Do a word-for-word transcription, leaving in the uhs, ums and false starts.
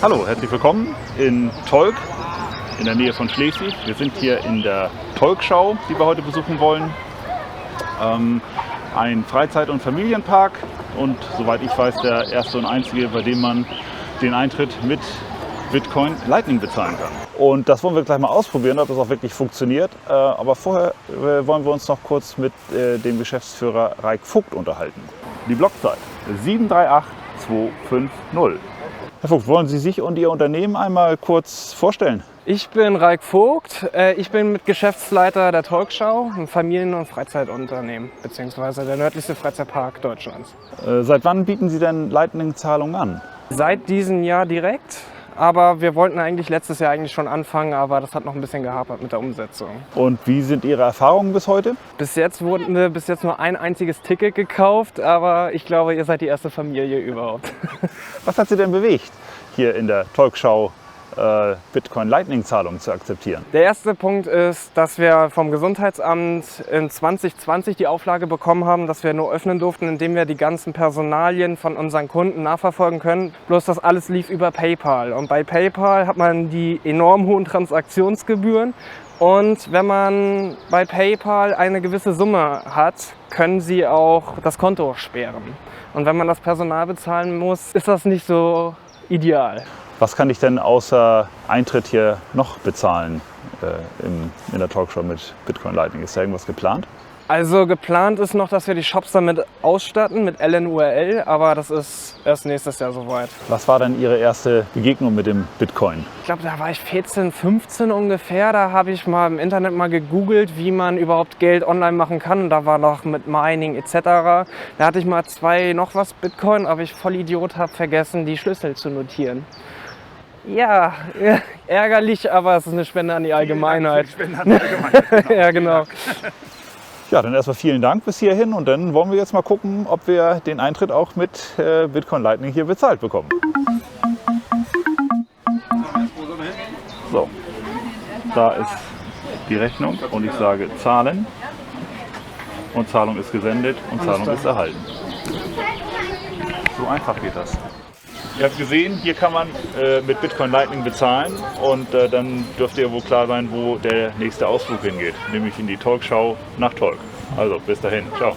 Hallo, herzlich willkommen in Tolk, in der Nähe von Schleswig. Wir sind hier in der Tolkschau, die wir heute besuchen wollen. Ähm, ein Freizeit- und Familienpark und, soweit ich weiß, der erste und einzige, bei dem man den Eintritt mit Bitcoin Lightning bezahlen kann. Und das wollen wir gleich mal ausprobieren, ob das auch wirklich funktioniert. Äh, aber vorher, äh, wollen wir uns noch kurz mit, äh, dem Geschäftsführer Reik Vogt unterhalten. Die Blockzeit sieben drei acht zwei fünf null. Herr Vogt, wollen Sie sich und Ihr Unternehmen einmal kurz vorstellen? Ich bin Reik Vogt. Äh, ich bin mit Geschäftsleiter der Tolkschau, ein Familien- und Freizeitunternehmen, beziehungsweise der nördlichste Freizeitpark Deutschlands. Äh, seit wann bieten Sie denn Lightning-Zahlungen an? Seit diesem Jahr direkt, aber wir wollten eigentlich letztes Jahr eigentlich schon anfangen, aber das hat noch ein bisschen gehapert mit der Umsetzung. Und wie sind Ihre Erfahrungen bis heute? Bis jetzt wurden, bis jetzt nur ein einziges Ticket gekauft, aber ich glaube, ihr seid die erste Familie überhaupt. Was hat Sie denn bewegt, hier in der Tolkschau, äh, Bitcoin Lightning-Zahlungen zu akzeptieren? Der erste Punkt ist, dass wir vom Gesundheitsamt in zwanzig zwanzig die Auflage bekommen haben, dass wir nur öffnen durften, indem wir die ganzen Personalien von unseren Kunden nachverfolgen können. Bloß das alles lief über PayPal. Und bei PayPal hat man die enorm hohen Transaktionsgebühren. Und wenn man bei PayPal eine gewisse Summe hat, können sie auch das Konto sperren. Und wenn man das Personal bezahlen muss, ist das nicht so ideal. Was kann ich denn außer Eintritt hier noch bezahlen, äh, im, in der Tolkschau mit Bitcoin Lightning? Ist da irgendwas geplant? Also geplant ist noch, dass wir die Shops damit ausstatten, mit L N U R L, aber das ist erst nächstes Jahr soweit. Was war denn Ihre erste Begegnung mit dem Bitcoin? Ich glaube, da war ich vierzehn, fünfzehn ungefähr. Da habe ich mal im Internet mal gegoogelt, wie man überhaupt Geld online machen kann. Und da war noch mit Mining et cetera. Da hatte ich mal zwei noch was Bitcoin, aber ich Vollidiot habe vergessen, die Schlüssel zu notieren. Ja, ärgerlich, aber es ist eine Spende an die Allgemeinheit. Vielen Dank für die Spende an die Allgemeinheit. Genau, ja, vielen genau. Dank. Ja, dann erstmal vielen Dank bis hierhin und dann wollen wir jetzt mal gucken, ob wir den Eintritt auch mit, äh, Bitcoin Lightning hier bezahlt bekommen. So, da ist die Rechnung und ich sage zahlen. Und Zahlung ist gesendet und Zahlung ist erhalten. So einfach geht das. Ihr habt gesehen, hier kann man, äh, mit Bitcoin Lightning bezahlen und, äh, dann dürfte ja wohl klar sein, wo der nächste Ausflug hingeht, nämlich in die Tolkschau nach Tolk. Also, bis dahin, ciao.